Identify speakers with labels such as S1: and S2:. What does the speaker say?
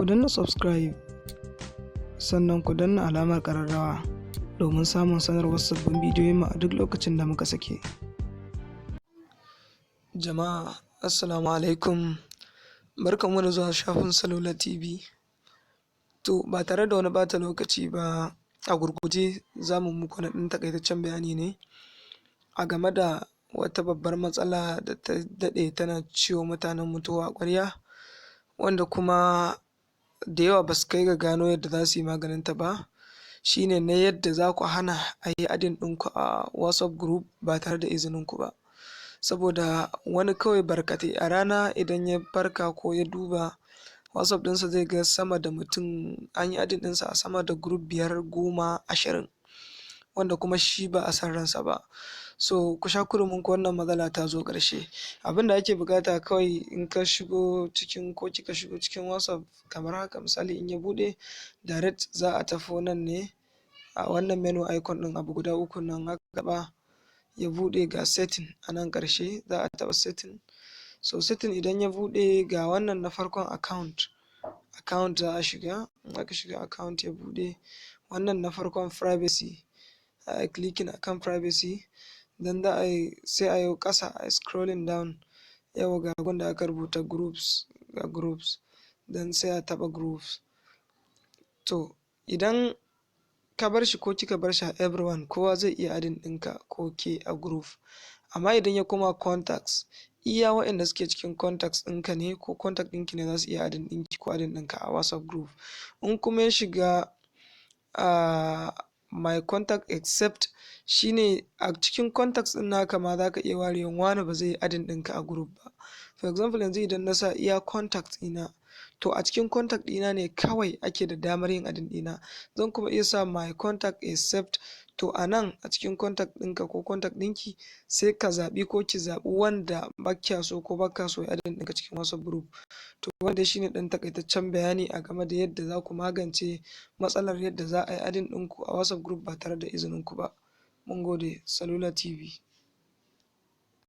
S1: Ku danna subscribe, sannan ku danna alamar ƙararrawa domin samun sanarwar sabbin bidiyoyinmu a duk lokacin da muka sake. Jama'a, assalamu alaikum, barkanmu da zuwa shafin Salula TV. To, ba tare da wani ɓata lokaci ba, a gurguje za mu muku wani ɗan taƙaitaccen bayani ne a game da wata babbar matsala da ta daɗe tana ciwa mutanenmu tuwo a ƙwarya, wanda kuma da yawa ba su kai ga gano yadda za su yi maganinta ba, shi ne na yadda za ku hana a yi adding ɗinku a WhatsApp group ba tare da izininku ba. Saboda wani kawai barkatai a rana idan ya farka ko ya duba WhatsApp ɗinsa, zai ga sama da mutum an yi adding ɗinsa a sama da group biyar, 10, 20, wanda kuma shi ba a san ransa ba. So ku sha kurminku, wannan matsala ta zo ƙarshe. Abin da ake buƙata kawai, in ka shigo cikin ko kika shigo cikin WhatsApp kamar haka, misali in ya buɗe, direct za a tafi nan ne a wannan menu icon ɗin, abu guda ukun nan aka taɓa ya buɗe, ga setting a nan ƙarshe, za a taɓa setting. So setting idan ya buɗe, ga wannan na farkon account, account za a shiga. In aka shiga account ya buɗe, wannan na farkon privacy, za a yi clicking akan privacy. Then za a yi sai a yo ƙasa, a yi scrolling down, yawwa, ga gun da aka rubuta groups, ga groups, then sai a taɓa groups. To, idan ka bar shi ko kika bar shi a everyone, kowa zai iya adding ɗinka ko ke a group. Amma idan ya koma contacts, iya waɗanda suke cikin contacts ɗinka ne ko contact ɗinki ne za su iya adding ɗinki ko adding ɗinka a WhatsApp group. In kuma ya shiga my contact except, shine a cikin contacts ɗin naka ma za ka iya warewa wane ba zai yi adding ɗinka a group ba. For example, yanzu idan na sa iya contact ɗina, to a cikin contact ɗina ne kawai ake da damar yin adding ɗina. Zan kuma iya sa my contact except. To, a nan a cikin contact ɗinka ko contact ɗinki, sai ka zaɓi ko ki zaɓi wanda ba kya so ko ba ka so ya adding ɗinka cikin WhatsApp group. To, wannan shine ɗan taƙaitaccen bayani a game da yadda za ku magance matsalar yadda za a yi adding ɗinku a WhatsApp group ba tare da izinin ku ba. Mun gode, Salula TV.